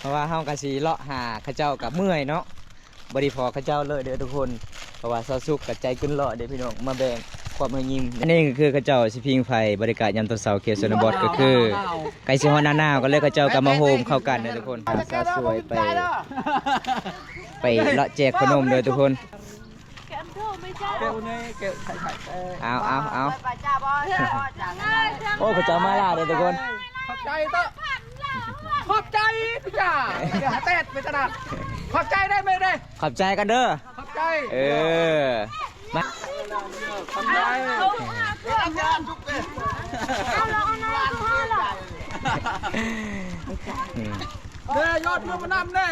ເພາະວ່າເຮົາກໍຊິເລາະຫາເຂົາເຈົ້າກໍເມື່ອຍເນາະ ບໍ່ໄດ້ພໍ້ເຂົາເຈົ້າເລີຍເດີທຸກຄົນ ເພາະວ່າຊາວສຸກກໍໃຈເກີນຮ້ອຍເດ້ພີ່ນ້ອງ ມາແບ່ງຄວາມໃຫ້ຍິມ. ອັນນີ້ກໍຄືເຂົາເຈົ້າຊິຜິງໄຟ ບັນຍາກາດຍາມຕອນເຊົ້າເຂດຊົນນະບົດ ກໍຄືໃກ້ຊິຮອດໜ້າໜາວ ກໍເລີຍເຂົາເຈົ້າກໍມາໂຮມເຂົ້າກັນເດີທຸກຄົນ. ສາວສວຍໄປ ໄປເລາະແຈກຂະໜົມເດີທຸກຄົນ. ເອົາ ເອົາ ເອົາ ໂອ້ ເຂົາເຈົ້າມາຫຼາຍເດີທຸກຄົນ. ຂອບໃຈເດີ ຂອບໃຈທຸກຢ່າງ ຢ່າແຕດເປັນຕະໜາດ ຂອບໃຈໄດ້ແມ່ເດ້ ຂອບໃຈກັນເດີ ຂອບໃຈ ເອີ ມາ ຂອບໃຈ ເດີ ຍອດເມືອງມານຳເດ້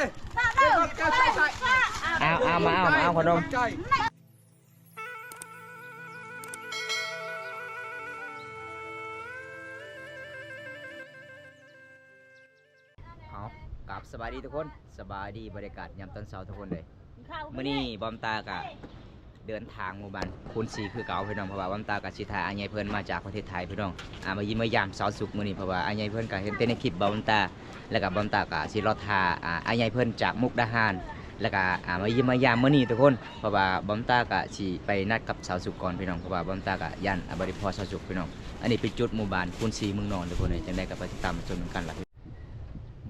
ເອົາ ເອົາ ມາເອົາ ມາເອົາຂະໜົມ. ເອົາ ກາບສະບາຍດີທຸກຄົນ ສະບາຍດີ ບັນຍາກາດຍາມຕອນເຊົ້າທຸກຄົນເດີ. ມື້ນີ້ບອມຕາກະເດີນທາງໝູ່ບ້ານຄູນສີ່ຄືເກົ່າພີ່ນ້ອງ ເພາະວ່າບອມຕາກະຊິຖ້າອ້າຍໃຫຍ່ເພິ່ນມາຈາກປະເທດໄທພີ່ນ້ອງ ອ່າ ມາຢ້ຽມມາຢາມຊາວສຸກມື້ນີ້ ເພາະວ່າອ້າຍໃຫຍ່ເພິ່ນກະເຫັນແຕ່ໃນຄລິບບອມຕາ ແລ້ວກະບອມຕາກະຊິເລາະຖ້າ ອ່າ ອ້າຍໃຫຍ່ເພິ່ນຈາກມຸກດາຫານ ແລ້ວກະ ອ່າ ມາຢ້ຽມມາຢາມມື້ນີ້ທຸກຄົນ ເພາະວ່າບອມຕາກະຊິໄປນັດກັບຊາວສຸກກ່ອນພີ່ນ້ອງ ເພາະວ່າບອມຕາກະຢ້ານ ອ່າ ບໍ່ໄດ້ພໍ້ຊາວສຸກພີ່ນ້ອງ. ອັນນີ້ເປັນຈຸດໝູ່ບ້ານຄູນສີ່ເມືອງນອນທຸກຄົນເອີຍ ຈັ່ງໃດກະໄປຕິດຕາມຊົມນຳກັນລະ.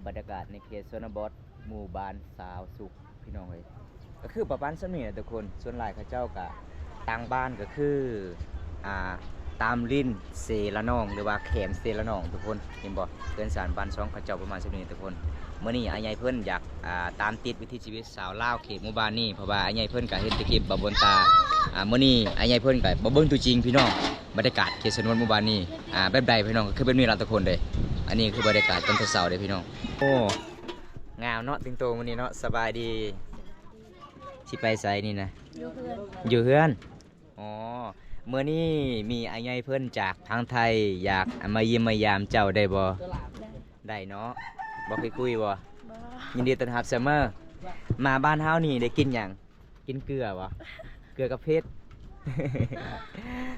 ບັນຍາກາດໃນເຂດຊົນນະບົດ ໝູ່ບ້ານຊາວສຸກພີ່ນ້ອງເອີຍ ກໍຄືປະມານສ່ຳນີ້ແຫຼະທຸກຄົນ. ສ່ວນຫຼາຍເຂົາເຈົ້າກະຕັ້ງບ້ານກໍຄື ອ່າ ຕາມລິ້ນເຊລະໜອງ ຫຼືວ່າແຄມເຊລະໜອງທຸກຄົນ ເຫັນບໍ່ ເຮືອນຊານບ້ານຊ່ອງເຂົາເຈົ້າປະມານສ່ຳນີ້ທຸກຄົນ. ມື້ນີ້ອ້າຍໃຫຍ່ເພິ່ນຢາກ ອ່າ ຕາມຕິດວິຖີຊີວິດຊາວລາວເຂດໝູ່ບ້ານນີ້ ເພາະວ່າອ້າຍໃຫຍ່ເພິ່ນກະເຫັນແຕ່ຄລິບບ່າວບຸນຕາ ອ່າ ມື້ນີ້ອ້າຍໃຫຍ່ເພິ່ນກະມາເບິ່ງຕົວຈິງພີ່ນ້ອງ. ບັນຍາກາດເຂດຊົນນະບົດໝູ່ບ້ານນີ້ ອ່າ ແບບໃດພີ່ນ້ອງ ກໍຄືແບບນີ້ລະທຸກຄົນເດີ. ອັນນີ້ຄືບັນຍາກາດຕອນເຊົ້າໆເດ້ພີ່ນ້ອງ. ໂອ້ ງາມເນາະ ແຕ່ງໂຕມື້ນີ້ເນາະ. ສະບາຍດີ ຊິໄປໃສນີ້ນະ? ຢູ່ເຮືອນ ຢູ່ເຮືອນ. ອໍ ມື້ນີ້ມີອ້າຍໃຫຍ່ເພິ່ນຈາກທາງໄທ ຢາກມາຢ້ຽມມາຢາມເຈົ້າໄດ້ບໍ່? ໄດ້ ໄດ້ເນາະ. ບໍ່ເຄີຍຄຸຍບໍ່? ບໍ່. ຍິນດີຕ້ອນຮັບສະເໝີ. ມາບ້ານເຮົານີ້ໄດ້ກິນຫຍັງ? ກິນເກືອບໍ່? ເກືອກັບເຜັດ.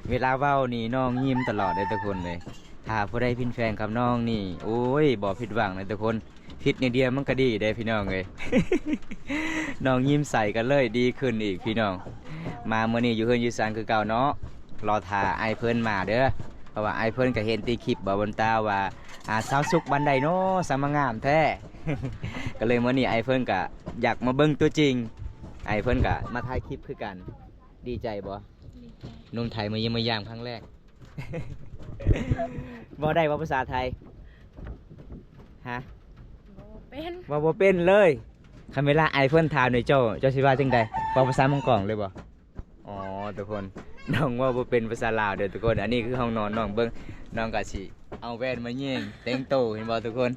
ເວລາເວົ້ານີ້ນ້ອງຍິ້ມຕະຫຼອດເດີທຸກຄົນເອີຍ. ຖ້າຜູ້ໃດເປັນແຟນກັບນ້ອງນີ້ ໂອ້ຍ ບໍ່ຜິດຫວັງເດີທຸກຄົນ. ຜິດນິດດຽວມັນກໍດີເດ້ພີ່ນ້ອງເອີຍ. ນ້ອງຍິ້ມໃສກໍເລີຍດີຂຶ້ນອີກພີ່ນ້ອງ. ມາມື້ນີ້ຢູ່ເຮືອນຢູ່ຊານຄືເກົ່າເນາະ. ລໍຖ້າອ້າຍເພິ່ນມາເດີ ເພາະວ່າອ້າຍເພິ່ນກໍເຫັນແຕ່ຄລິບບ່າວບຸນຕາວ່າ ອ່າ ຊາວສຸກບ້ານໃດເນາະ ສາມາງາມແທ້. ກໍເລີຍມື້ນີ້ອ້າຍເພິ່ນກະຢາກມາເບິ່ງຕົວຈິງ. ອ້າຍເພິ່ນກະມາຖ່າຍຄລິບຄືກັນ. ດີໃຈບໍ່? ດີໃຈ. ໜຸ່ມໄທມາຢ້ຽມມາຢາມຄັ້ງແລກ. ເວົ້າໄດ້ບໍ່ພາສາໄທ? ຮະ? ເວົ້າບໍ່ເປັນ. ເວົ້າບໍ່ເປັນເລີຍ. ຄັນເວລາອ້າຍເພິ່ນຖາມນີ້ ເຈົ້າ ເຈົ້າຊິວ່າຈັ່ງໃດ? ເວົ້າພາສາມົງກອງເລີຍບໍ່? ອໍ ທຸກຄົນ ນ້ອງເວົ້າບໍ່ເປັນພາສາລາວເດີທຸກຄົນ. ອັນນີ້ຄືຫ້ອງນອນນ້ອງ ເບິ່ງ ນ້ອງກະຊິເອົາແວ່ນມາແຍງແຕ່ງໂຕ ເຫັນບໍ່ທຸກຄົນ?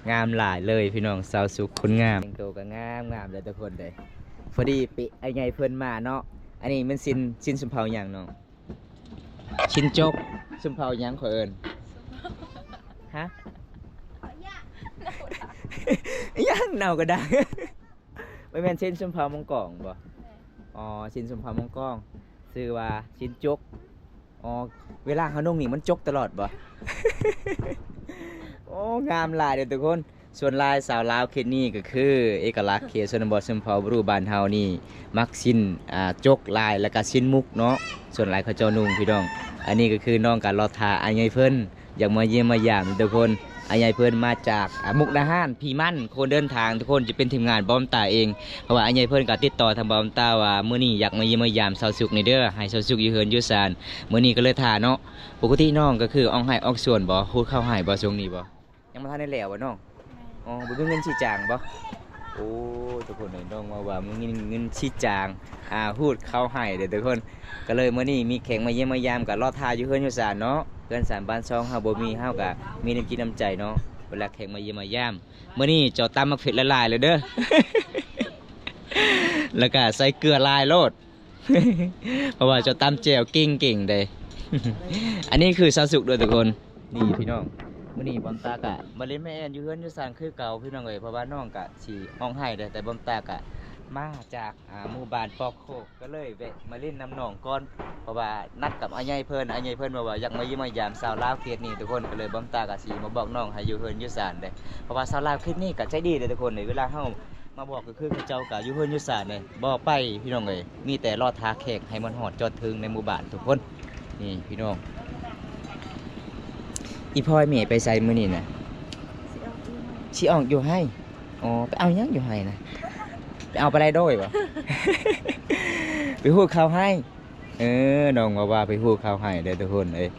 ງາມຫຼາຍເລີຍພີ່ນ້ອງ ຊາວສຸກຄົນງາມ ແຕ່ງໂຕກໍງາມໆເດີທຸກຄົນເດີ. ພໍດີເປະ ອ້າຍໃຫຍ່ເພິ່ນມາເນາະ. ອັນນີ້ແມ່ນຊິ້ນ ຊິ້ນຊົນເຜົ່າຫຍັງນ້ອງ? ຊິ້ນຈົກ. ຊົນເຜົ່າຫຍັງ? ຂ້ອຍເອີ້ນ ຮະ? ຫຍັງ? ເນົ່າກະດາງ. ບໍ່ແມ່ນຊິ້ນຊົນເຜົ່າມົງກອງບໍ່? ແມ່ນ. ອໍ ຊິ້ນຊົນເຜົ່າມົງກອງ ຊື່ວ່າຊິ້ນຈົກ. ອໍ ເວລາເຮົານຸ່ງນີ້ມັນຈົກຕະຫຼອດບໍ່? ໂອ້ ງາມຫຼາຍເດີທຸກຄົນ. ສ່ວນຫຼາຍຊາວລາວເຂດນີ້ກໍຄືເອກະລັກເຂດຊົນນະບົດຊົນເຜົ່າບຣູບ້ານເຮົານີ້ ມັກຊິ້ນ ອ່າ ຈົກຫຼາຍ ແລ້ວກະຊິ້ນໝູກເນາະ. ສ່ວນຫຼາຍເຂົາເຈົ້ານຸ່ງພີ່ນ້ອງ. ອັນນີ້ກໍຄືນ້ອງກະລໍຖ້າອ້າຍໃຫຍ່ເພິ່ນ ຢາກມາຢ້ຽມມາຢາມທຸກຄົນ. ອ້າຍໃຫຍ່ເພິ່ນມາຈາກ ອ່າ ມຸກດາຫານ ຜີມັນ ຄົນເດີນທາງທຸກຄົນ ຈະເປັນທີມງານບ່າວບຸນຕາເອງ. ເພາະວ່າອ້າຍໃຫຍ່ເພິ່ນກະຕິດຕໍ່ທາງບ່າວບຸນຕາວ່າ ມື້ນີ້ຢາກມາຢ້ຽມມາຢາມຊາວສຸກນີ້ເດີ ໃຫ້ຊາວສຸກຢູ່ເຮືອນຢູ່ຊານ. ມື້ນີ້ກໍເລີຍຖ້າເນາະ. ປົກກະຕິນ້ອງກໍຄືອອກໄຮ່ອອກສວນບໍ່? ຫູດເຂົ້າໄຮ່ບໍ່ຊ່ວງນີ້ບໍ່? ຍັງບໍ່ທັນໄດ້ແລ້ວບໍ່ນ້ອງ? ແມ່ນ. ອໍ ບໍ່ມີເງິນຊີ້ຈ້າງບໍ່? ໂອ້ ທຸກຄົນເອີຍ ນ້ອງເວົ້າວ່າບໍ່ມີເງິນຊີ້ຈ້າງ ອ່າ ຫູດເຂົ້າໄຮ່ເດີທຸກຄົນ. ກໍເລີຍມື້ນີ້ມີແຂກມາຢ້ຽມມາຢາມ ກໍລໍຖ້າຢູ່ເຮືອນຢູ່ຊານເນາະ. ເຮືອນຊານບ້ານຊ່ອງເຮົາບໍ່ມີ ເຮົາກໍມີນ້ຳຈິດນ້ຳໃຈເນາະ ເວລາແຂກມາຢ້ຽມມາຢາມ. ມື້ນີ້ເຈົ້າຕຳໝາກເຜັດຫຼາຍໆເລີຍເດີ ແລ້ວກໍໃສ່ເກືອຫຼາຍໂລດ. ເພາະວ່າເຈົ້າຕຳແຈ່ວເກັ່ງໆເດ້. ອັນນີ້ຄືຊາວສຸກເດີທຸກຄົນ. ນີ້ພີ່ນ້ອງ ມື້ນີ້ບ່າວບຸນຕາກະມາຫຼິ້ນມາແອ່ນຢູ່ເຮືອນຢູ່ຊານຄືເກົ່າພີ່ນ້ອງເອີຍ. ເພາະວ່ານ້ອງກະຊິຮ້ອງໄຫ້ເດ້ ແຕ່ບ່າວບຸນຕາກະ ມາຈາກ ອ່າ ໝູ່ບ້ານປອກໂຄກ ກໍເລີຍແວະມາຫຼິ້ນນຳນ້ອງກ່ອນ ເພາະວ່ານັດກັບອ້າຍໃຫຍ່ເພິ່ນ ອ້າຍໃຫຍ່ເພິ່ນບອກວ່າຢາກມາຢ້ຽມມາຢາມສາວລາວເຂດນີ້ທຸກຄົນ ກໍເລີຍບອມຕາກໍຊິມາບອກນ້ອງໃຫ້ຢູ່ເຮືອນຢູ່ຊານເດ້ ເພາະວ່າສາວລາວເຂດນີ້ກໍໃຈດີເດ້ທຸກຄົນເດ້ ເວລາເຮົາມາບອກກໍຄືເຂົາເຈົ້າກໍຢູ່ເຮືອນຢູ່ຊານເດ້ ບໍ່ໄປພີ່ນ້ອງເອີຍ ມີແຕ່ລໍຖ້າແຂກໃຫ້ມັນຮອດຈອດເຖິງໃນໝູ່ບ້ານທຸກຄົນ. ນີ້ພີ່ນ້ອງ ອີ່ພໍ່ອີ່ແມ່ໄປໃສມື້ນີ້ນະ? ຊິອອກຢູ່ໄຮ່ ອໍ ໄປເອົາຫຍັງຢູ່ໄຮ່ນະ? ໄປເອົາປາໄດ້ໂດຍບໍ່? ໄປຮູດເຂົ້າໄຮ່ ເອີ ນ້ອງວ່າ ວ່າໄປຮູດເຂົ້າໄຮ່ເດີທຸກຄົນເອີຍ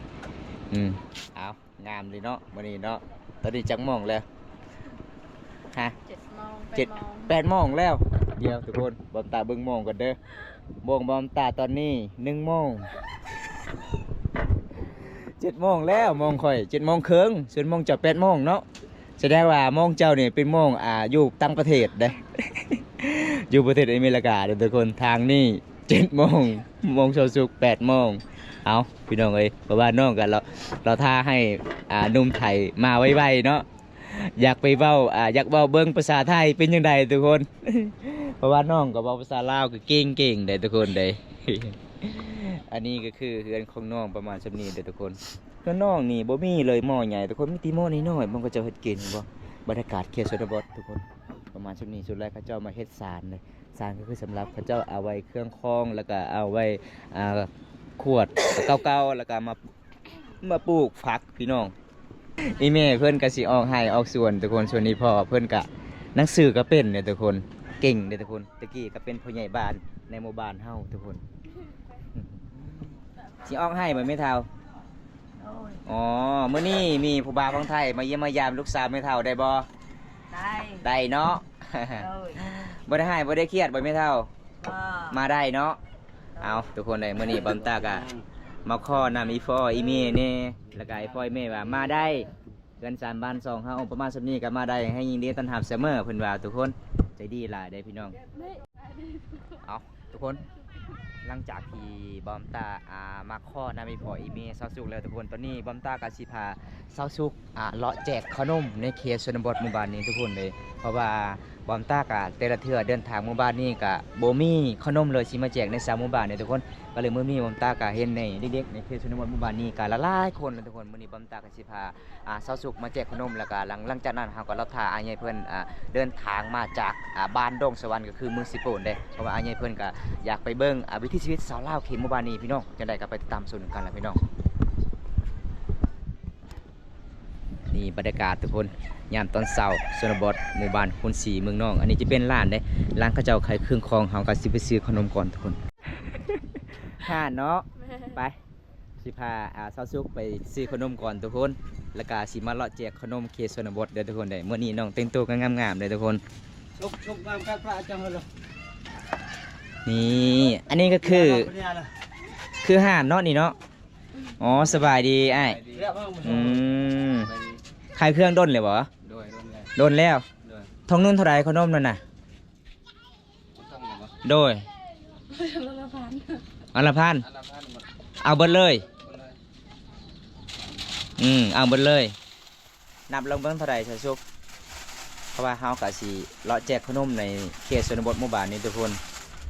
ອືມ ເອົາ ງາມດີເນາະມື້ນີ້ເນາະ ຕອນນີ້ຈັກໂມງແລ້ວ? ຮະ ເຈັດໂມງ ເຈັດ ແປດໂມງ ແປດໂມງແລ້ວ ດຽວທຸກຄົນ ບອມຕາເບິ່ງໂມງກ່ອນເດີ ໂມງບອມຕາຕອນນີ້ໜຶ່ງໂມງ ເຈັດໂມງແລ້ວ ໂມງຂ້ອຍເຈັດໂມງເຄິ່ງ ສ່ວນໂມງເຈົ້າແປດໂມງເນາະ ສະແດງວ່າໂມງເຈົ້ານີ້ເປັນໂມງ ອ່າ ຢູ່ຕ່າງປະເທດເດ້ ຢູ່ປະເທດອາເມລິກາເດີທຸກຄົນ ທາງນີ້ ເຈັດໂມງ ໂມງເຊົ້າສຸກ ແປດໂມງ ເອົາ ພີ່ນ້ອງເອີຍ ເພາະວ່ານ້ອງກໍລໍ ລໍຖ້າໃຫ້ ອ່າ ໜຸ່ມໄທມາໄວໆເນາະ ຢາກໄປເວົ້າ ອ່າ ຢາກເວົ້າເບິ່ງພາສາໄທເປັນຈັ່ງໃດທຸກຄົນ ເພາະວ່ານ້ອງກໍເວົ້າພາສາລາວກໍເກັ່ງໆເດ້ທຸກຄົນເດ້ ອັນນີ້ກໍຄືເຮືອນຂອງນ້ອງປະມານສ່ຳນີ້ເດ້ທຸກຄົນ ເຮືອນນ້ອງນີ້ບໍ່ມີເລີຍໝໍ້ໃຫຍ່ທຸກຄົນ ມີແຕ່ໝໍ້ນ້ອຍໆ ເບິ່ງເຂົາເຈົ້າເຮັດກິນ ເຫັນບໍ່ ບັນຍາກາດເຂດຊົນນະບົດທຸກຄົນ ປະມານສ່ຳນີ້ ສ່ວນຫຼາຍເຂົາເຈົ້າມາເຮັດສານເດ້ ສານກໍຄືສຳລັບເຂົາເຈົ້າເອົາໄວ້ເຄື່ອງຄອງ ແລ້ວກໍເອົາໄວ້ ອ່າ ຂວດເກົ່າໆ ແລ້ວກໍມາ ມາປູກຝັກພີ່ນ້ອງ ອີ່ແມ່ເພິ່ນກໍຊິອອກໄຮ່ອອກສວນທຸກຄົນ ສ່ວນອີ່ພໍ່ເພິ່ນກໍໜັງສືກໍເປັນເດ້ທຸກຄົນ ເກັ່ງເດ້ທຸກຄົນ ແຕ່ກີ້ກໍເປັນຜູ້ໃຫຍ່ບ້ານໃນໝູ່ບ້ານເຮົາທຸກຄົນ ຊິອອກໄຮ່ບໍ່ແມ່ເຖົ້າ? ໂອ້ຍ ອໍ ມື້ນີ້ມີຜູ້ບ່າວຝັ່ງໄທມາຢ້ຽມມາຢາມລູກສາວແມ່ເຖົ້າໄດ້ບໍ່? ໄດ້ ໄດ້ເນາະ ໂດຍ ບໍ່ໄດ້ຮ້າຍບໍ່ໄດ້ຄຽດບໍ່ແມ່ເຖົ້າ? ບໍ່ ມາໄດ້ເນາະ ເອົາ ທຸກຄົນເອີຍ ມື້ນີ້ບອມຕາກະມາຂໍນຳອີ່ພໍ່ອີ່ແມ່ແດ່ ແລ້ວກະອີ່ພໍ່ອີ່ແມ່ວ່າມາໄດ້ ເຮືອນຊານບ້ານຊ່ອງເຮົາປະມານສ່ຳນີ້ກະມາໄດ້ ໃຫ້ຍິນດີຕ້ອນຮັບສະເໝີ ເພິ່ນວ່າທຸກຄົນ ໃຈດີຫຼາຍເດ້ພີ່ນ້ອງ ເອົາ ທຸກຄົນ ຫຼັງຈາກທີ່ບອມຕາ ອ່າ ມາຂໍນຳອີ່ພໍ່ອີ່ແມ່ຊາວສຸກແລ້ວທຸກຄົນ ຕອນນີ້ບອມຕາກະຊິພາຊາວສຸກ ອ່າ ເລາະແຈກເຂົ້າໜົມໃນເຂດຊົນນະບົດໝູ່ບ້ານນີ້ທຸກຄົນເລີຍ ເພາະວ່າບອມຕາກະແຕ່ລະເທື່ອເດີນທາງໝູ່ບ້ານນີ້ກະບໍ່ມີເຂົ້າໜົມເລີຍ ຊິມາແຈກໃນຊາວໝູ່ບ້ານນີ້ທຸກຄົນ ກໍເລີຍມື້ນີ້ບອມຕາກະເຫັນໃນເດັກໆໃນເຂດຊົນນະບົດໝູ່ບ້ານນີ້ກະຫຼາຍໆຄົນແລ້ວທຸກຄົນ ມື້ນີ້ບອມຕາກະຊິພາ ອ່າ ຊາວສຸກມາແຈກເຂົ້າໜົມ ແລ້ວກະຫຼັງ ຫຼັງຈາກນັ້ນເຮົາກໍລໍຖ້າອ້າຍໃຫຍ່ເພິ່ນ ອ່າ ເດີນທາງມາຈາກ ອ່າ ບ້ານດົງສະຫວັນ ກໍຄືເມືອງເຊໂປນເດ້ ເພາະວ່າອ້າຍໃຫຍ່ເພິ່ນກະຢາກໄປເບິ່ງ ອ່າ ວິຖີຊີວິດຊາວລາວເຂດໝູ່ບ້ານນີ້ພີ່ນ້ອງ ຈັ່ງໃດກໍໄປຕິດຕາມຊົມກັນລະພີ່ນ້ອງ. ນີ້ບັນຍາກາດທຸກຄົນ ຍາມຕອນເຊົ້າ ຊົນນະບົດ ໝູ່ບ້ານຄູນສີ ເມືອງນອງ ອັນນີ້ຈະເປັນຮ້ານເດ້ ຮ້ານເຂົາເຈົ້າຂາຍເຄື່ອງຂອງ ເຮົາກໍຊິໄປຊື້ເຂົ້າໜົມກ່ອນທຸກຄົນ ຮ້ານເນາະ ໄປ ຊິພາ ອ່າ ຊາວສຸກໄປຊື້ເຂົ້າໜົມກ່ອນທຸກຄົນ ແລ້ວກະຊິມາເລາະແຈກເຂົ້າໜົມເຂດຊົນນະບົດເດີທຸກຄົນເດີ ມື້ນີ້ນ້ອງແຕ່ງໂຕກໍງາມໆເດີທຸກຄົນ ສຸກ ສຸກງາມຄັກພະເຈົ້າເອີຍ ນີ້ ອັນນີ້ກໍຄື ຄືຮ້ານເນາະ ນີ້ເນາະ ອໍ ສະບາຍດີອ້າຍ ອືມ ຂາຍເຄື່ອງດົນແລ້ວບໍ່? ໂດຍ ດົນແລ້ວ ດົນແລ້ວ ໂດຍ ຖົງໜຶ່ງເທົ່າໃດເຂົ້າໜົມນັ້ນນະ? ໂດຍ ອັນລະພັນ ອັນລະພັນ ເອົາເບິດເລີຍ ເບິດເລີຍ ອືມ ເອົາເບິດເລີຍ ນັບລົງເບິ່ງເທົ່າໃດຊາວສຸກ ເພາະວ່າເຮົາກະຊິເລາະແຈກເຂົ້າໜົມໃນເຂດຊົນນະບົດໝູ່ບ້ານນີ້ທຸກຄົນ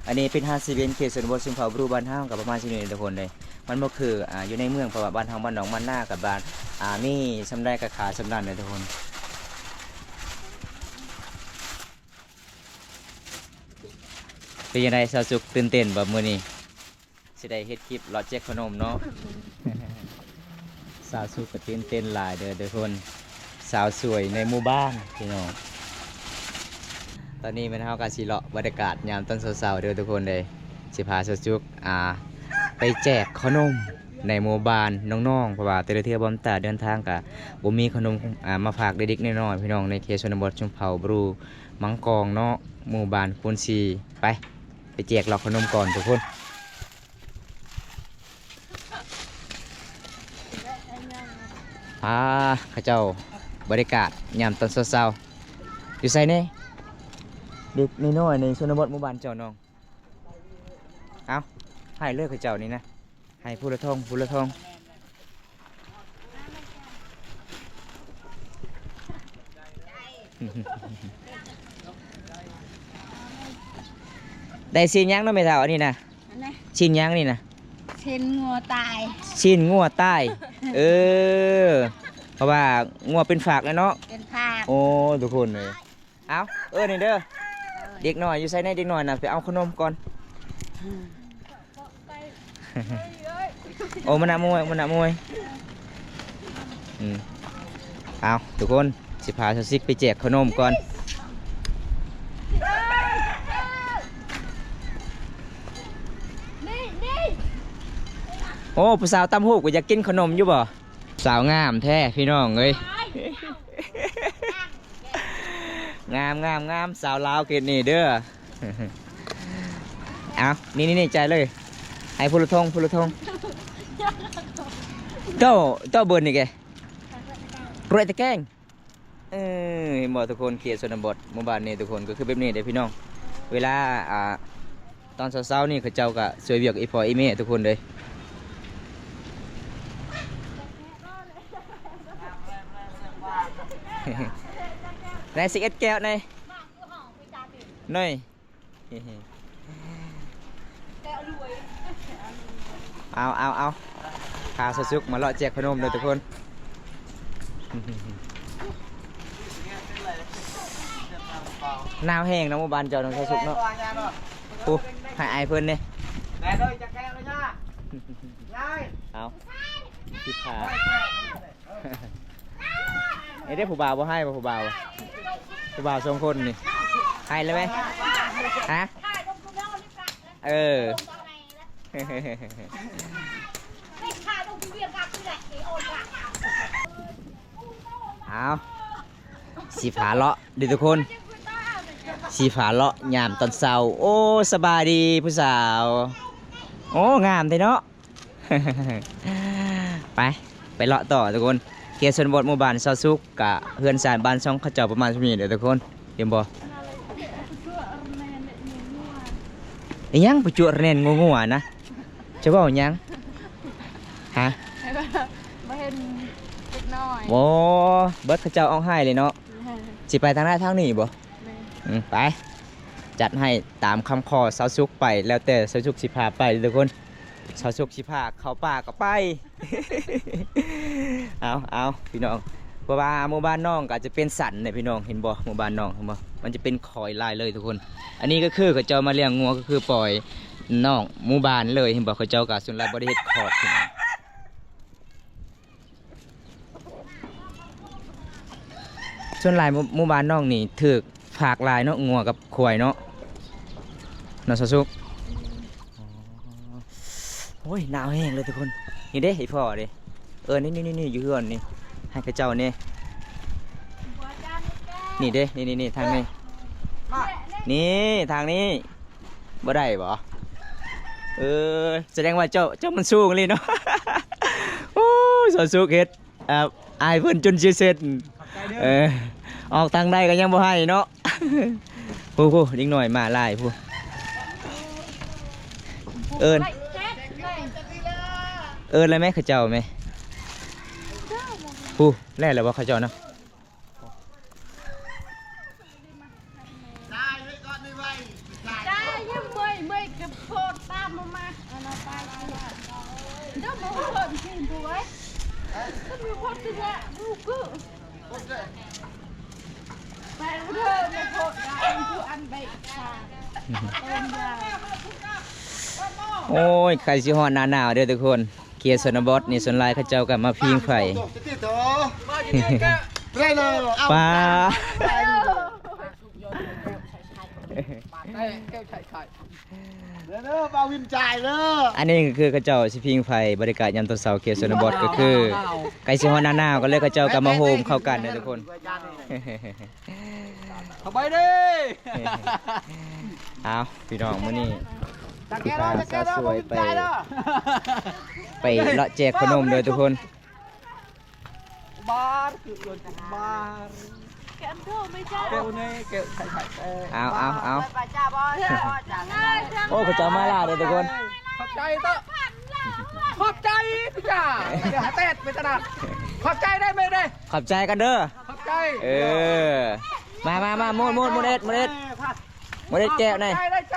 ອັນນີ້ເປັນຮ້ານເຊເວັນເຂດຊົນນະບົດຊົນເຜົ່າບຣູ ບ້ານເຮົາກະປະມານສ່ຳນີ້ທຸກຄົນເດ້ ມັນບໍ່ຄື ອ່າ ຢູ່ໃນເມືອງ ເພາະວ່າບ້ານເຮົາ ບ້ານນອກ ບ້ານນາ ກັບບ້ານ ອ່າ ມີສ່ຳໃດກະຂາຍສ່ຳນັ້ນເດ້ທຸກຄົນ. ເປັນຈັ່ງໃດຊາວສຸກ ຕື່ນເຕັ້ນບໍ່ມື້ນີ້ ຊິໄດ້ເຮັດຄລິບເລາະແຈກເຂົ້າໜົມເນາະ? ຊາວສຸກກໍຕື່ນເຕັ້ນຫຼາຍເດີທຸກຄົນ ສາວສວຍໃນໝູ່ບ້ານພີ່ນ້ອງ ຕອນນີ້ແມ່ນເຮົາກໍຊິເລາະບັນຍາກາດຍາມຕອນເຊົ້າໆເດີທຸກຄົນເດີ ຊິພາຊາວສຸກ ອ່າ ໄປແຈກເຂົ້າໜົມໃນໝູ່ບ້ານນ້ອງໆ ເພາະວ່າແຕ່ລະເທື່ອບອມຕາເດີນທາງກໍບໍ່ມີເຂົ້າໜົມ ອ່າ ມາຝາກເດັກໆນ້ອຍໆ ພີ່ນ້ອງ ໃນເຂດຊົນນະບົດຊົນເຜົ່າບຣູ ມັງກອງເນາະ ໝູ່ບ້ານຄູນສີ່ ໄປ ໄປແຈກເລາະເຂົ້າໜົມກ່ອນທຸກຄົນ ອ່າ ເຂົາເຈົ້າ ບັນຍາກາດຍາມຕອນເຊົ້າໆ ຢູ່ໃສແດ່ ເດັກນ້ອຍໆ ໃນຊົນນະບົດໝູ່ບ້ານເຈົ້ານ້ອງ ເອົ້າ ໃຫ້ເລີຍເຂົາເຈົ້ານີ້ນະ ໃຫ້ຜູ້ລະຖົງ ຜູ້ລະຖົງ ອືມ ອືມ ອືມ. ດ້ຊີ້ນຫຍັງເນາະແມ່ເຖົ້າ ອັນນີ້ນະ? ອັນນະ ຊີ້ນຫຍັງນີ້ນະ? ຊີ້ນງົວຕາຍ. ຊີ້ນງົວຕາຍ. ເອີ ເພາະວ່າງົວເປັນຟາກແລ້ວເນາະ. ເປັນຟາກ. ໂອ້ ທຸກຄົນເອີຍ. ເອົາ ເອີ ນີ້ເດີ ເດັກນ້ອຍຢູ່ໃສແດ່? ເດັກນ້ອຍນະ ໄປເອົາຂະໜົມກ່ອນ. ໂອ້ ມານະມວຍ ມານະມວຍ. ອືມ ເອົາ ທຸກຄົນ ຊິພາສາວຊິກໄປແຈກຂະໜົມກ່ອນ. ໂອ້ ຜູ້ສາວຕຳຫູກ ກໍຢາກກິນຂະໜົມຢູ່ບໍ່? ສາວງາມແທ້ພີ່ນ້ອງເອີຍ. ງາມ ງາມ ງາມ ສາວລາວເຂດນີ້ເດີ. ເອົາ ນີ້ ນີ້ ນີ້ ຈ່າຍເລີຍ ໃຫ້ຜູ້ລະທົງ ຜູ້ລະທົງ. ໂຕ ໂຕເບີນນີ້ແກ ກວຍຕະແກງ. ເອີ ເຫັນບໍ່ທຸກຄົນ ເຂດຊົນນະບົດ ໝູ່ບ້ານນີ້ທຸກຄົນ ກໍຄືແບບນີ້ເດ້ພີ່ນ້ອງ. ເວລາ ອ່າ ຕອນເຊົ້າໆນີ້ ເຂົາເຈົ້າກໍຊ່ວຍວຽກອີ່ພໍ່ອີ່ແມ່ທຸກຄົນເດ້. ໄດ້ສິບເອັດແກ້ວ ນີ້ ນີ້. ເອົາ ເອົາ ເອົາ ພາສາວສຸກມາເລາະແຈກຂະໜົມເດີທຸກຄົນ. ໜາວແຮງເນາະ ໝູ່ບ້ານເຈົ້າເນາະ ສາວສຸກເນາະ. ໂອ້ ໃຫ້ອ້າຍເພິ່ນເດ້. ເອົາ ສິບຫ້າ ເອີ ເດ້ ຜູ້ບ່າວບໍ່ໃຫ້ບໍ່ ຜູ້ບ່າວ ຜູ້ບ່າວສອງຄົນນີ້ ໃຫ້ແລ້ວໄໝ? ຮະ? ເອີ ເອົາ ຊິພາເລາະເດີທຸກຄົນ ຊິພາເລາະຍາມຕອນເຊົ້າ. ໂອ້ ສະບາຍດີຜູ້ສາວ. ໂອ້ ງາມແທ້ເນາະ. ໄປ ໄປເລາະຕໍ່ທຸກຄົນ. ເຂດຊົນນະບົດ ໝູ່ບ້ານຊາວສຸກ ກະເຮືອນຊານບ້ານຊ່ອງເຂົາເຈົ້າປະມານສ່ຳນີ້ເດີທຸກຄົນ. ເຫັນບໍ່? ອີຫຍັງປະຈົວະແນນງົວໆນະ? ຈະເວົ້າຫຍັງ? ຮະ? ບໍ່ເຫັນເດັກນ້ອຍ. ໂອ້ ເບິດເຂົາເຈົ້າອອກຮ້າຍເລີຍເນາະ. ຊິໄປທາງໃດ ທາງນີ້ບໍ່? ແມ່ນ. ອືມ ໄປ ຈັດໃຫ້ຕາມຄຳຂໍຊາວສຸກໄປ ແລ້ວແຕ່ຊາວສຸກຊິພາໄປເດີທຸກຄົນ. ຊາວສຸກຊິພາເຂົ້າປ່າກໍໄປ. ເອົາ ເອົາ ພີ່ນ້ອງ ເພາະວ່າໝູ່ບ້ານນ້ອງກໍອາດຈະເປັນສັນເດ້ພີ່ນ້ອງ ເຫັນບໍ່? ໝູ່ບ້ານນ້ອງ ເຫັນບໍ່? ມັນຈະເປັນຄອຍລາຍເລີຍທຸກຄົນ. ອັນນີ້ກໍຄືເຂົາເຈົ້າມາລ້ຽງງົວ ກໍຄືປ່ອຍນອກໝູ່ບ້ານເລີຍ ເຫັນບໍ່? ເຂົາເຈົ້າກໍສ່ວນຫຼາຍບໍ່ໄດ້ເຮັດຄອກ. ສ່ວນຫຼາຍໝູ່ ໝູ່ບ້ານນ້ອງນີ້ຖືກຟາກຫຼາຍເນາະ ງົວກັບຄວາຍເນາະ ເນາະ ຊາວສຸກ. ໂອ້ຍ ໜາວແຮງເລີຍທຸກຄົນ. ນີ້ເດ້ ອີ່ພໍ່ເດ້ ເອີ ນີ້ໆໆ ຢູ່ເຮືອນນີ້ ໃຫ້ເຂົາເຈົ້ານີ້ ນີ້ເດ້ ນີ້ໆໆ ທາງນີ້ ນີ້ທາງນີ້. ບໍ່ໄດ້ບໍ່? ເອີ ສະແດງວ່າເຈົ້າ ເຈົ້າມັນສູງອີ່ຫຼີເນາະ. ໂອ້ຍ ຊາວສຸກເຮັດ ອ່າ ອາຍເພິ່ນຈົນຊິເຊັດ. ເອີ ອອກທາງໃດກໍຍັງບໍ່ໃຫ້ເນາະ. ໂອ້ໂຫ ເດັກນ້ອຍມາຫຼາຍພຸ້ນ. ເອີ້ນ ເອີ້ນແລ້ວແມ ເຂົາເຈົ້າແມ. ຜູ້ ແລ່ນແລ້ວບໍ່ເຂົາເຈົ້ານະ? ໂອ້ຍ ໃກ້ຊິຮອດໜ້າໜາວເດີທຸກຄົນ. ເຂດຊົນນະບົດນີ້ ສ່ວນຫຼາຍເຂົາເຈົ້າກໍມາຜິງໄຟ. ປາ ອັນນີ້ກໍຄືເຂົາເຈົ້າຊິຜິງໄຟ ບັນຍາກາດຍາມຕອນເຊົ້າ ເຂດຊົນນະບົດ ກໍຄືໃກ້ຊິຮອດໜ້າໜາວ ກໍເລີຍເຂົາເຈົ້າກໍມາໂຮມເຂົ້າກັນເດີທຸກຄົນ. ສະບາຍດີ. ເອົາ ພີ່ນ້ອງ ມື້ນີ້ຊິພາສາວສວຍໄປ ໄປເລາະແຈກຂະໜົມເດີທຸກຄົນ. ເອົາ ເອົາ ເອົາ ໂອ້ ເຂົາເຈົ້າມາຫຼາຍເດີທຸກຄົນ. ຂອບໃຈເດີ ຂອບໃຈພີ່ຈ້າ ດຽວຫາແຕດໄປຕະຫຼາດ. ຂອບໃຈໄດ້ແມ່ເດ້ ຂອບໃຈກັນເດີ ຂອບໃຈ. ເອີ ມາ ມາ ມາ ໝູດ ໝູດ ໝູດເອັດ ໝູດເອັດ ໝູດເອັດແກ້ວນີ້. ຂອບໃຈໄດ້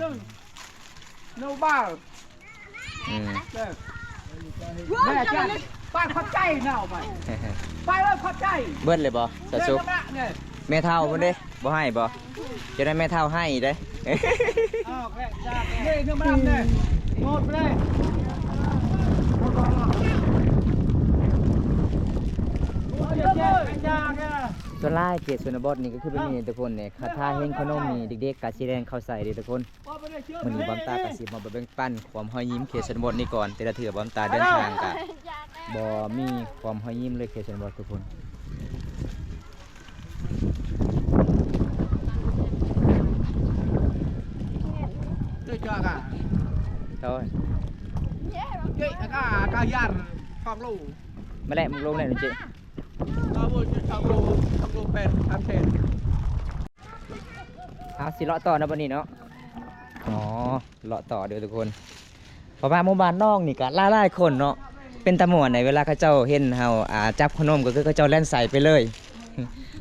ໂນບາລ ອືມ ເດີ ແມ່ຈັນ ໄປຂອບໃຈເນາະ ໄປ ໄປເລີຍ ຂອບໃຈ. ເບິດເລີຍບໍ່ ສາວສຸກ? ແມ່ເຖົ້າພຸ້ນເດ້ ບໍ່ໃຫ້ບໍ່? ຈະໄດ້ແມ່ເຖົ້າໃຫ້ເດ້. ເອົາແຄ່ຈາກເດ້ ເງິນມານຳເດ້ ໝົດເລີຍ. ສ່ວນຫຼາຍເຂດຊົນນະບົດນີ້ກໍຄືແບບນີ້ທຸກຄົນນີ້ ຖ້າເຫັນຂະໜົມນີ້ ເດັກໆກໍຊິແລ່ນເຂົ້າໃສ່ເດ້ທຸກຄົນ. ມື້ນີ້ບອມຕາກໍຊິມາແບ່ງປັນຄວາມຮອຍຍິ້ມເຂດຊົນນະບົດນີ້ກ່ອນ. ແຕ່ລະເທື່ອບອມຕາເດີນທາງກໍບໍ່ມີຄວາມຮອຍຍິ້ມເລີຍເຂດຊົນນະບົດທຸກຄົນ. ໂອ້ຍ ເກະອາກາ ອາກາຢານສອງໂລ ມາແຫຼະ ມັນລົງແລ້ວເຈ. ເອົາ ຊິເລາະຕໍ່ເນາະບັດນີ້ເນາະ. ອໍ ເລາະຕໍ່ເດີທຸກຄົນ ເພາະວ່າໝູ່ບ້ານນ້ອງນີ້ກະຫຼາຍໆຄົນເນາະ. ເປັນຕາມ່ວນໃດ ເວລາເຂົາເຈົ້າເຫັນເຮົາ ອ່າ ຈັບຂະໜົມ ກໍຄືເຂົາເຈົ້າແລ່ນໃສ່ໄປເລີຍ.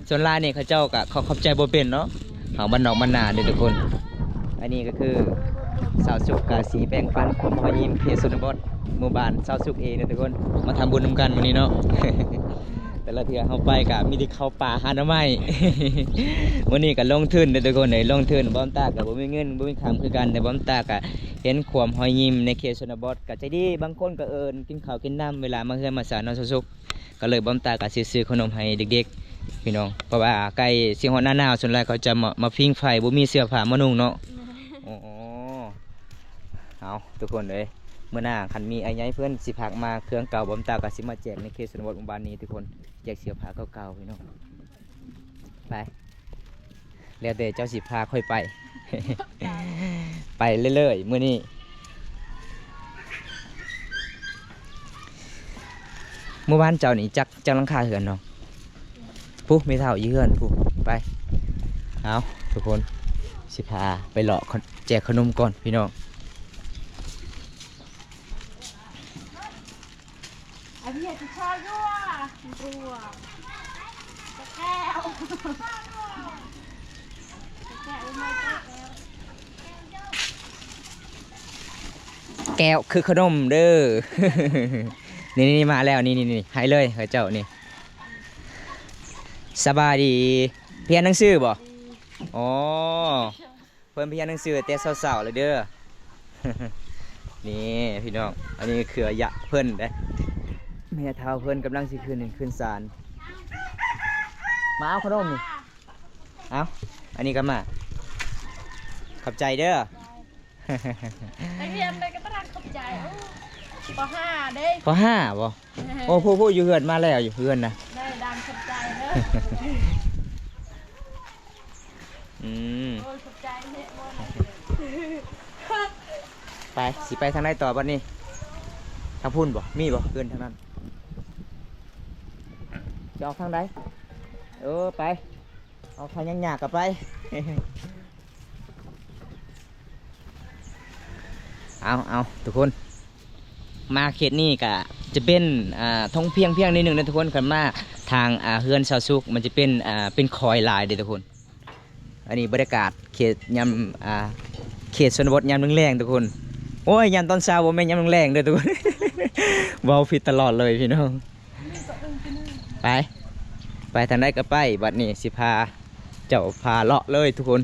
ສ່ວນຫຼາຍນີ້ເຂົາເຈົ້າກະຂໍຂອບໃຈບໍ່ເປັນເນາະ ເຮົາບ້ານນອກບ້ານນາເດີທຸກຄົນ. ອັນນີ້ກໍຄືສາວສຸກກະຊິແບ່ງປັນຄວາມຮອຍຍິ້ມເຂດຊົນນະບົດ ໝູ່ບ້ານສາວສຸກເອງເດີທຸກຄົນ ມາທຳບຸນນຳກັນມື້ນີ້ເນາະ. ແຕ່ລະເທື່ອເຮົາໄປກະມີແຕ່ເຂົ້າປ່າຫາໜໍ່ໄມ້. ມື້ນີ້ກະລົງທຶນເດີທຸກຄົນເອີຍ ລົງທຶນ. ບອມຕາກະບໍ່ມີເງິນບໍ່ມີຄຳຄືກັນ ແຕ່ບອມຕາກະເຫັນຄວາມຮອຍຍິ້ມໃນເຂດຊົນນະບົດ ກະໃຈດີ. ບາງຄົນກະເອີ້ນກິນເຂົ້າກິນນ້ຳເວລາມາເຮືອນມາຊານເນາະ ສາວສຸກ. ກະເລີຍບອມຕາກະຊື້ຂະໜົມໃຫ້ເດັກໆ ພີ່ນ້ອງ ເພາະວ່າໃກ້ຊິຮອດໜ້າໜາວ ສ່ວນຫຼາຍເຂົາຈະມາ ມາຜິງໄຟ ບໍ່ມີເສື້ອຜ້າມານຸ່ງເນາະ. ໂອ້ ເອົາທຸກຄົນເອີຍ ມື້ໜ້າຄັນມີອ້າຍໃຫຍ່ເພິ່ນຊິພາມາເຄື່ອງເກົ່າ ບອມຕາກະຊິມາແຈກໃນເຂດຊົນນະບົດໝູ່ບ້ານນີ້ທຸກຄົນ. ແຈກເສື້ອຜ້າເກົ່າໆ ພີ່ນ້ອງ ໄປ ແລ້ວແຕ່ເຈົ້າຊິພາຂ້ອຍໄປ ໄປເລື້ອຍໆ ມື້ນີ້. ໝູ່ບ້ານເຈົ້ານີ້ຈັກ ຈັກຫຼັງຄາເຮືອນເນາະ? ພຸ້ນ ແມ່ເຖົ້າຢູ່ເຮືອນພຸ້ນ. ໄປ ເອົາທຸກຄົນ ຊິພາໄປເລາະແຈກຂະໜົມກ່ອນ ພີ່ນ້ອງ. ແກ້ວຄືຂະໜົມເດີ. ນີ້ໆ ມາແລ້ວ ນີ້ໆ ໃຫ້ເລີຍເຂົາເຈົ້ານີ້. ສະບາຍດີ ຮຽນໜັງສືບໍ່? ອໍ ເພິ່ນໄປຮຽນໜັງສືແຕ່ເຊົ້າໆ ແລ້ວເດີ. ນີ້ພີ່ນ້ອງ ອັນນີ້ເຄືອຍະເພິ່ນເດ້ ແມ່ເຖົ້າເພິ່ນກຳລັງຊິຂຶ້ນ ຂຶ້ນສານ. ມາເອົາຂະໜົມນີ້ ເອົາ ອັນນີ້ກໍມາ ຂອບໃຈເດີ. ນັກຮຽນໄດ້ກໍຕ້ອງຂອບໃຈ. ໂອ້ ປໍຫ້າເດ້ ປໍຫ້າບໍ່? ໂອ້ ຜູ້ ຜູ້ຢູ່ເຮືອນມາແລ້ວ ຢູ່ເຮືອນນະ ໄດ້ດັງຂອບໃຈເດີ. ອືມ ໂອ້ຍ ຂອບໃຈເນາະ. ໄປ ຊິໄປທາງໃດຕໍ່ບັດນີ້? ທາງພຸ້ນບໍ່? ມີບໍ່ເຮືອນທາງນັ້ນ? ຈະອອກທາງໃດ? ເອີ ໄປ ອອກທາງຍາກໆ ກໍໄປ. ເອົາ ເອົາ ທຸກຄົນ ມາເຂດນີ້ກະ ຈະເປັນ ອ່າ ທົ່ງພຽງໆ ໜ້ອຍໜຶ່ງເດີທຸກຄົນ. ຄັນມາທາງ ອ່າ ເຮືອນຊາວສຸກ ມັນຈະເປັນ ອ່າ ເປັນຄອຍຫຼາຍເດີທຸກຄົນ. ອັນນີ້ບັນຍາກາດເຂດຍາມ ອ່າ ເຂດຊົນນະບົດຍາມແລງໆ ທຸກຄົນ. ໂອ້ຍ ຍາມຕອນເຊົ້າ ບໍ່ແມ່ນຍາມແລງໆ ເດີທຸກຄົນ. ເວົ້າຜິດຕະຫຼອດເລີຍພີ່ນ້ອງ. ໄປ ໄປທາງໃດກໍໄປ. ບັດນີ້ຊິພາເຈົ້າພາເລາະເລີຍທຸກຄົນ.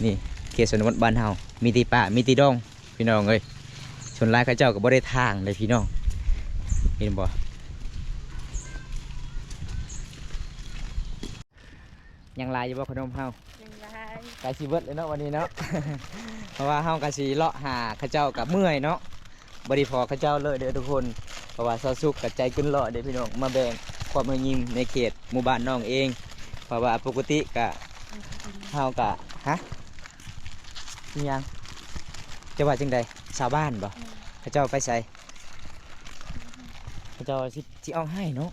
ນີ້ເຂດຊົນນະບົດບ້ານເຮົາ ມີແຕ່ປ່າ ມີແຕ່ດອງ ພີ່ນ້ອງເອີຍ. ສ່ວນຫຼາຍເຂົາເຈົ້າກໍບໍ່ໄດ້ຖາງເດ້ພີ່ນ້ອງ ເຫັນບໍ່? ຍັງຫຼາຍຢູ່ບໍ່ຂະໜົມເຮົາ? ຍັງຫຼາຍ. ໃກ້ຊິເບິດແລ້ວເນາະ ວັນນີ້ເນາະ. ເພາະວ່າເຮົາກໍຊິເລາະຫາເຂົາເຈົ້າກໍເມື່ອຍເນາະ ບໍ່ໄດ້ພໍເຂົາເຈົ້າເລີຍເດີທຸກຄົນ. ເພາະວ່າຊາວສຸກກໍໃຈເກີນຮ້ອຍເດ້ພີ່ນ້ອງ ມາແບ່ງຄວາມຮອຍຍິ້ມໃນເຂດໝູ່ບ້ານນ້ອງເອງ. ເພາະວ່າປົກກະຕິກະ ເຮົາກະ ຮະ ອີຫຍັງ? ຈະວ່າຈັ່ງໃດ? ຊາວບ້ານບໍ່? ເຂົາເຈົ້າໄປໃສ? ເຂົາເຈົ້າຊິ ຊິອອກໃຫ້ເນາະ.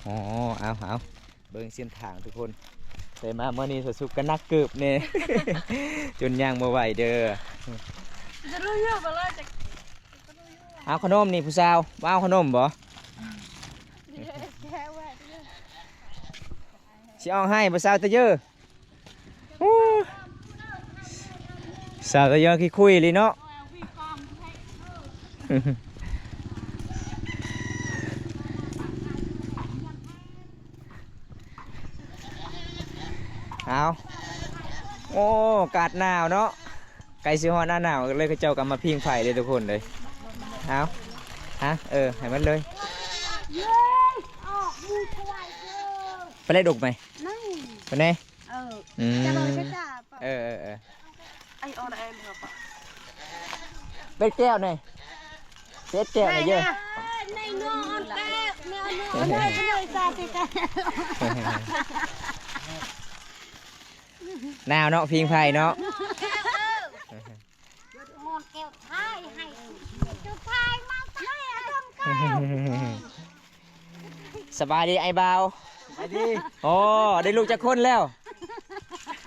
ອໍ ເອົາ ເອົາ ເບິ່ງເສັ້ນທາງທຸກຄົນ. ແຕ່ມາມື້ນີ້ຊາວສຸກກໍໜັກເກີບແດ່ ຈົນຍ່າງບໍ່ໄຫວເດີ. ເອົາຂະໜົມນີ້ຜູ້ສາວ ມາເອົາຂະໜົມບໍ່? ຊິເອົາໃຫ້ບໍ່ສາວຕະເຢີ? ໂອ້ ສາວຕະເຢີຂີ້ຄຸຍອີ່ຫຼີເນາະ. ເອົາ ໂອ້ ອາກາດໜາວເນາະ ໃກ້ຊິຮອດໜ້າໜາວເລີຍ ເຂົາເຈົ້າກໍມາຜິງໄຟເດ້ທຸກຄົນເດ້. ເອົາ ຮະ ເອີ ໃຫ້ມັນເລີຍ. ໄປໄດ້ດົກໄໝ? ໄປແດ່. ເອີ ອືມ ເອີ ເອີ ເອີ ເປັດແກ້ວນີ້ ເປັດແກ້ວນີ້ເດີ້. ໜາວເນາະ ຜິງໄຟເນາະ. ສະບາຍດີອ້າຍບ່າວ. ສະບາຍດີ. ໂອ້ ໄດ້ລູກຈັກຄົນແລ້ວ?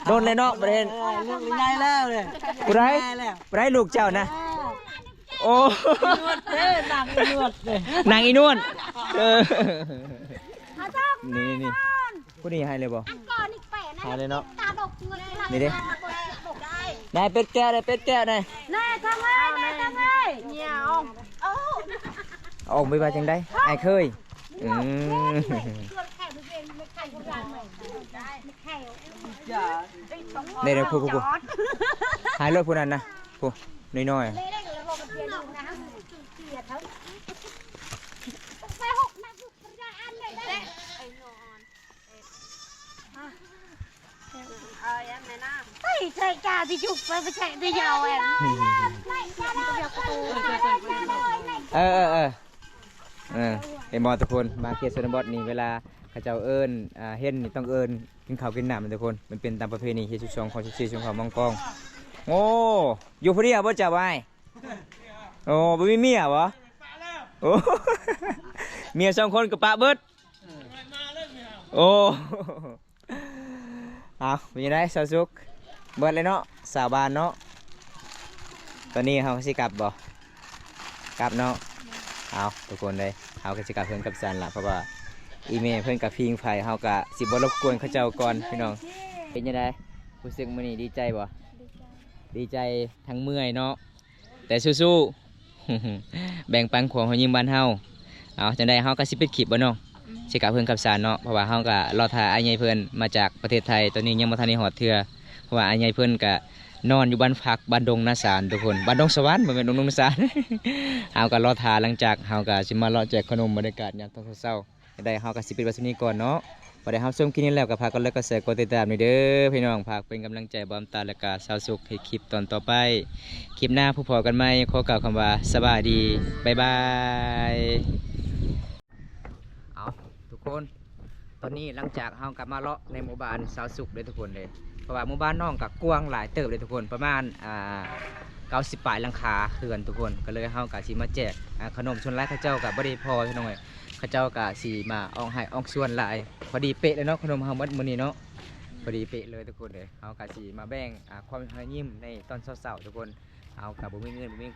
ດົນແລ້ວເນາະ ບໍ່ໄດ້ເຫັນ. ເອີ ລູກໃຫຍ່ແລ້ວເດ້. ຜູ້ໃດ? ໃຫຍ່ແລ້ວ. ຜູ້ໃດລູກເຈົ້ານະ? ເອີ ໂອ້ ນວດເດ້ ນາງອີນວດເດ້ ນາງອີນວດ. ເອີ ນີ້ໆ ຜູ້ນີ້ໃຫ້ເລີຍບໍ່? ໃຫ້ເລີຍເນາະ. ນີ້ເດ້ ໄດ້ເປັດແກ້ວ ໄດ້ເປັດແກ້ວ ໄດ້. ນາຍທຳເອີຍ ນາຍທຳເອີຍ. ເອົາອອກໄປວ່າຈັ່ງໃດ? ອ້າຍເຄີຍ. ອືມ ນີ້ໆ ຜູ້ໆ ຫາຍໂລດຜູ້ນັ້ນນະ ຜູ້ນ້ອຍໆ. ເອີ ເອີ ເອີ ເອີ ເອີ ເຫັນບໍ່ທຸກຄົນ? ມາເຂດຊົນນະບົດນີ້ ເວລາເຂົາເຈົ້າເອີ້ນ ອ່າ ເຫັນນີ້ຕ້ອງເອີ້ນກິນເຂົ້າກິນນ້ຳທຸກຄົນ. ມັນເປັນຕາມປະເພນີເຂດສິບສອງ ຂອງສິບສີ່ ຊົນເຜົ່າມອງກອງ. ໂອ້ ຢູ່ຜູ້ດຽວບໍ່ເຈົ້າອ້າຍ? ໂອ້ ບໍ່ມີເມຍບໍ່? ໂອ້ ເມຍສອງຄົນກໍປະເບິດ. ໂອ້ ເອົາ ເປັນຈັ່ງໃດຊາວສຸກ? ເບິດແລ້ວເນາະ ຊາວບ້ານເນາະ. ຕອນນີ້ເຮົາຊິກັບບໍ່? ກັບເນາະ. ເອົາ ທຸກຄົນເອີຍ ເຮົາກໍຊິກັບເຮືອນກັບຊານລະ ເພາະວ່າອີ່ແມ່ເພິ່ນກໍຜິງໄຟ ເຮົາກໍຊິບໍ່ລົບກວນເຂົາເຈົ້າກ່ອນພີ່ນ້ອງ. ເປັນຈັ່ງໃດ ຮູ້ສຶກມື້ນີ້ດີໃຈບໍ່? ດີໃຈ ດີໃຈທັງເມື່ອຍເນາະ. ແຕ່ສູ້ໆ ແບ່ງປັນຄວາມຮອຍຍິ້ມບ້ານເຮົາ. ເອົາ ຈັ່ງໃດເຮົາກໍຊິປິດຄລິບບໍ່ນ້ອງ? ອືມ ຊິກັບເຮືອນກັບຊານເນາະ ເພາະວ່າເຮົາກໍລໍຖ້າອ້າຍໃຫຍ່ເພິ່ນມາຈາກປະເທດໄທ ຕອນນີ້ຍັງບໍ່ທັນໄດ້ຮອດເທື່ອ ເພາະວ່າອ້າຍໃຫຍ່ເພິ່ນກໍນອນຢູ່ບ້ານພັກ ບ້ານດົງນາຊານທຸກຄົນ ບ້ານດົງສະຫວັນ ບໍ່ແມ່ນດົງນາຊານ. ເຮົາກໍລໍຖ້າ ຫຼັງຈາກເຮົາກໍຊິມາເລາະແຈກຂະໜົມ ບັນຍາກາດຍາມຕອນເຊົ້າໆ. ຈັ່ງໃດເຮົາກໍຊິປິດໄວ້ສ່ຳນີ້ກ່ອນເນາະ. ພໍໄດ້ຮັບຊົມຄລິບນີ້ແລ້ວກໍຝາກກົດໄລ ກົດແຊ ກົດຕິດຕາມນີ້ເດີພີ່ນ້ອງ ຝາກເປັນກຳລັງໃຈບ່າວນ້ຳຕານ ແລະກະຊາວສຸກເຮັດຄລິບຕອນຕໍ່ໄປ. ຄລິບໜ້າພົບພໍ້ກັນໃໝ່ ຂໍກ່າວຄຳວ່າສະບາຍດີ ບາຍບາຍ. ເອົາ ທຸກຄົນ ຕອນນີ້ຫຼັງຈາກເຮົາກໍມາເລາະໃນໝູ່ບ້ານຊາວສຸກເດີທຸກຄົນເດີ ເພາະວ່າໝູ່ບ້ານນ້ອງກໍກວ້າງຫຼາຍເຕີບເດີທຸກຄົນ ປະມານ ອ່າ ເກົ້າສິບປາຍຫຼັງຄາເຮືອນທຸກຄົນ ກໍເລີຍເຮົາກໍຊິມາແຈກ ອ່າ ຂະໜົມ. ສ່ວນຫຼາຍເຂົາເຈົ້າກໍບໍ່ໄດ້ພໍພີ່ນ້ອງເອີຍ ເຂົາເຈົ້າກະຊິມາອອກໄຮ່ອອກສວນຫຼາຍ. ພໍດີເປະເລີຍເນາະ ຂະໜົມເຮົາໝົດມື້ນີ້ເນາະ ພໍດີເປະເລີຍທຸກຄົນເອີຍ. ເຮົາກະຊິມາແບ່ງ ອ່າ ຄວາມຮອຍຍິ້ມໃນຕອນເຊົ້າໆ ທຸກຄົນ. ເຮົາກໍບໍ່ມີເງິນບໍ່ມີ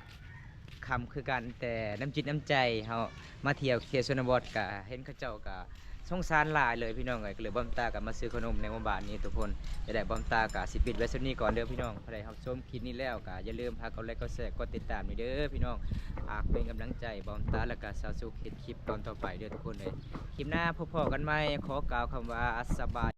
ຄຳຄືກັນ ແຕ່ນ້ຳຈິດນ້ຳໃຈເຮົາມາທ່ຽວເຂດຊົນນະບົດ ກໍເຫັນເຂົາເຈົ້າກໍສົງສານຫຼາຍເລີຍພີ່ນ້ອງເອີຍ. ກໍເລີຍບ່າວຕາກໍມາຊື້ຂະໜົມໃນໝູ່ບ້ານນີ້ທຸກຄົນ. ຈັ່ງໃດບ່າວຕາກໍຊິປິດໄວ້ສ່ຳນີ້ກ່ອນເດີພີ່ນ້ອງ. ຜູ້ໃດຮັບຊົມຄລິບນີ້ແລ້ວກໍຢ່າລືມຝາກກົດໄລກ໌ ກົດແຊ ກົດຕິດຕາມນີ້ເດີພີ່ນ້ອງ. ຝາກເປັນກຳລັງໃຈບ່າວຕາ ແລ້ວກໍສາວສຸກເຮັດຄລິບຕອນຕໍ່ໄປເດີທຸກຄົນເອີຍ. ຄລິບໜ້າພົບພໍ້ກັນໃໝ່. ຂໍກ່າວຄຳວ່າສະບາຍ